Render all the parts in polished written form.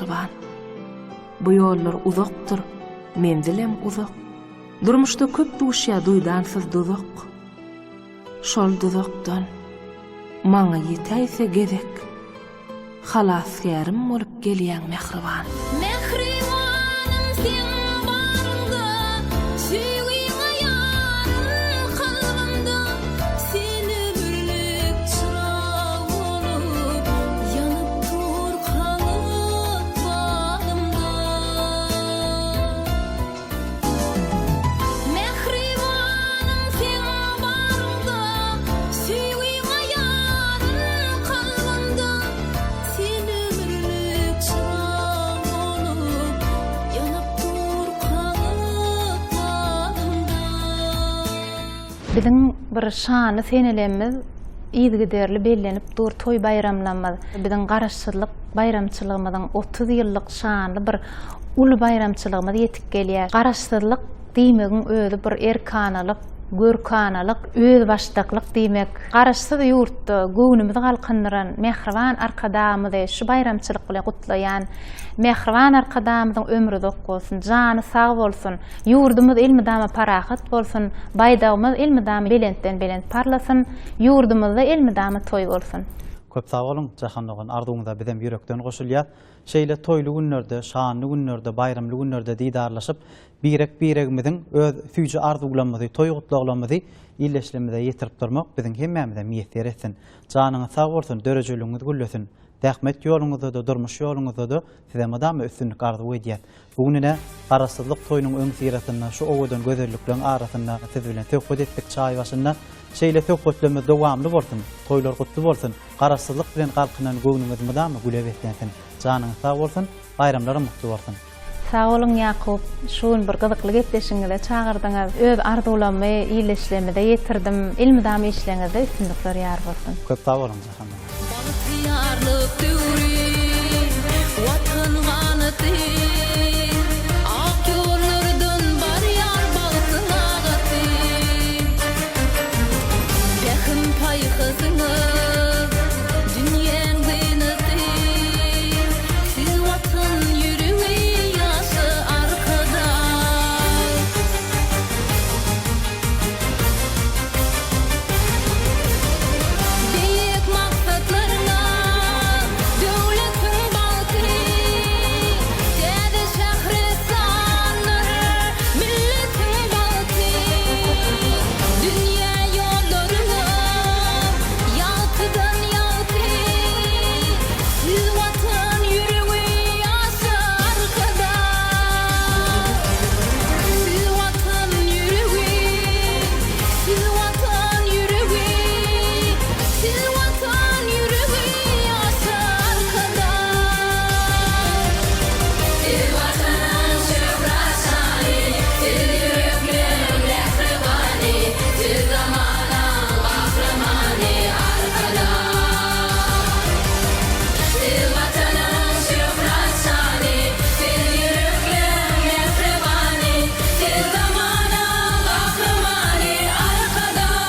Mähriban. Bu ýollar uzakdyr, menzilem uzak. Durmuşda köp duşýar duýdansyz duzak. Şol duzakdan maňa ýetäýse gezek, Halasgärim bolup gelýäň mähriban. Mähribanym seň baryňda, Söýgiňe ýaryn kalbymda, Sen ömürlik çyrag bolup, Ýanyp dur ykbalymda. Mähribanym seň baryňda, Söýgiňe ýaryn kalbymda, Sen ömürlik çyrag bolup, Ýanyp dur ykbalymda. Biziň bir şanly senelerimiz yzygiderli bellenip dur toý baýramlarymyz. Biziň Garaşsyzlyk baýramçylygymyzyň 30 ýyllyk şanly bir uly baýramçylygymyz ýetip gelýär. Garaşsyzlyk diýmegiň özi bir erkanalyk, görkanalyk, özbaşdaklyk diýmek. Garaşsyz ýurtda göwnümizi galkyndyran mähriban Arkadagymyzy şu baýramçylyk bilen gutlaýan. Mähriban Arkadagymyzyň ömri uzak bolsun, jany sag bolsun, ýurdumyz elmydama parahat bolsun, baýdagymyz elmydama belentden-belent parlasyn, ýurdumyzda elmydama toý bolsun. Köp sag boluň, Jahan dogan, arzuwyňyza bizem ýürekden goşulýas. Şeýle toýly günlerde, şanly günlerde, baýramly günlerde didarlaşyp, birek-biregimiziň öz süýji arzuwlarymyzy, toý gutlaglarymyzy ildeşlerimize ýetirip durmak biziň hemmämize miýesser etsin. Janyňyz sag bolsun, dörejeligiňiz güllesin! Zähmet ýoluňyzda-da, durmuş ýoluňyzda-da size mydama üstünlik arzuw edýäs. Bu gün ine, Garaşsyzlyk toýunyň öňüsyrasynda şu owadan gözellikleriň arasynda siz bilen söhbet etdik çaý başynda. Şeýle söhbetlerimiz dowamly bolsun, toýlar gutly bolsun, Garaşsyzlyk bilen galkynan göwnüňiz mydama güle beslensin. Janyňyz sag bolsun, baýramlaram gutly bolsun! Sag boluň Ýakup, şu gün bir gyzykly gepleşigiňize çagyrdyňyz. Öz arzuwlarymy ildeşlerimize ýetirdim. Elmydama işleriňizde üstünlikler ýar bolsun. Köp sag boluň Jahan dogan. Bagtyýarlyk döwri, Watan ganaty, Ak ýollardan barýar bagtyň agasy. Pähim-paýhasyňyz dünýäň zynaty, Siz Watan ýüregi ýaşa Arkadag. Beýik maksatlaryňa döwletiň bagty, Täze şähristandyr milletiň bagty. Dünýä ýollaryňa ýagtydan ýagty, Siz Watan ýüregi ýaşa Arkadag. Siz Watan ýüregi, siz Watan ýüregi, Siz Watan ýüregi ýaşa Arkadag. Siz Watan şöhrat şany, siz ýürekleň mähribany, Siz zamanaň gahrymany Arkadag. Siz Watanyň şöhrat şany, siz ýürekleň mähribany, Siz zamanaň gahrymany Arkadag.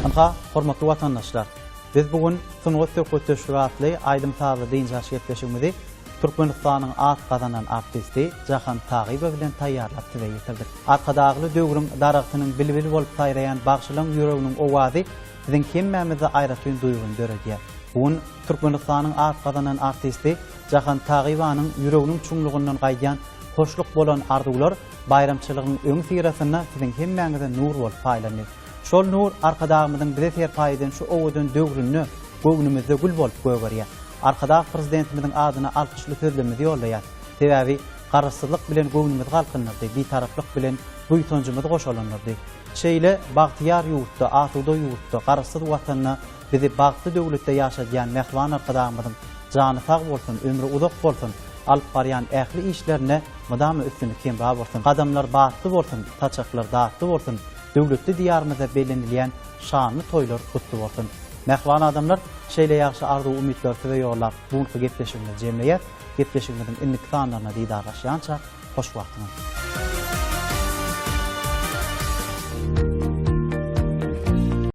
Ynha, hormatly watandaşlar, biz bu gün Sungat söhbetdeşligi atly aýdym-sazly dynç alyş gepleşigimizi Türkmenistanyň at gazanan artisti Jahan Tagyýewa bilen taýýarlap size ýetirdik. Arkadagly döwrüň daragtynyň bilbil bolup saýraýan bagşylaň ýüreginiň owazy biziň hemmämizde aýratyn duýgyny döredýär. Bu gün Türkmenistanyň at gazanan artisti Jahan Tagyýewanyň ýüreginiň çuňlugyndan gaýdýan hoşluk bolan arzuwlar baýramçylygyň öňüsyrasynda siziň hemmäňize nur bolup paýlandy. Şol nur Arkadagymyzyň bize serpaý eden şu owadan döwründe göwnümizde gül bolup gögerýär. Arkadag Prezidentimiziň adyna alkyşly sözlerimizi ýollaýas. Sebäbi Garaşsyzlyk bilen göwnümizi galkyndyrdy, Bitaraplyk bilen buýsanjymyzy goşalandyrdy. Şeýle bagtyýar ýurtda, asuda ýurtda, Garaşsyz Watanda bizi bagtly döwletde ýaşadýan mähriban Arkadagymyzyň jany sag bolsun, ömri uzak bolsun, alyp barýan ähli işlerinde mydama üstünlik hemra bolsun, gadamlar batly bolsun, saçaklar datly bolsun, döwletli Diýarymyzda bellenilýän şanly toýlar gutly bolsun! Mähriban adamlar, şeýle ýagşy arzuw-umytlary size ýollap, bu günki gepleşigimizi jemleýäs. Gepleşigimiziň indiki sanlarynda didarlaşýança, hoş wagtyňyz!